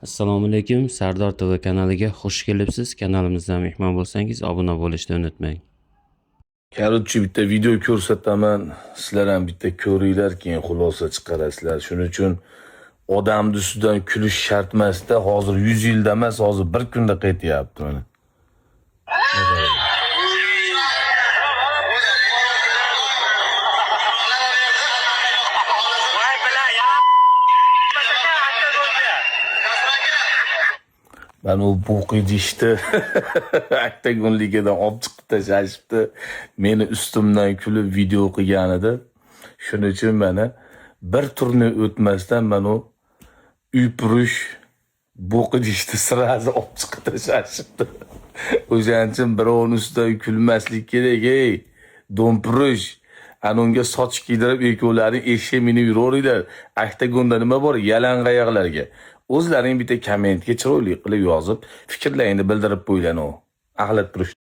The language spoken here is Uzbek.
Assalomu alaykum, Sardor TV kanaliga xush kelibsiz. Kanalimizda mehmon bo'lsangiz, obuna bo'lishni unutmang. Короче, bitta video ko'rsataman. Sizlar ham bitta ko'ringlar, keyin xulosa chiqarasizlar. Shuning uchun odamni ustidan kulish shart emasda, hozir 100 yilda emas, hozir bir kunda qaytyapti mana. Voy bila ya. Mana u bo'qidishdi. Oktagonligidan olib chiqib tashlashibdi. Meni ustimdan kulib video qilgan edi. Shuning uchun mana bir turni o'tmasdan mana u uypurish bo'qidishdi сразу olib chiqib tashlashibdi. O'shaning uchun birovni ustidan kulmaslik kerak, ey do'mpurish. Ana unga soch kiydirib ikkovlaring eshak minib yuraveringlar. Oktagonda nima bor? Yalangoyoqlarga. O'zlaring bitta kommentga chiroyli qilib yozib, fikrlaringni bildirib qo'yinglar. Axlat purish.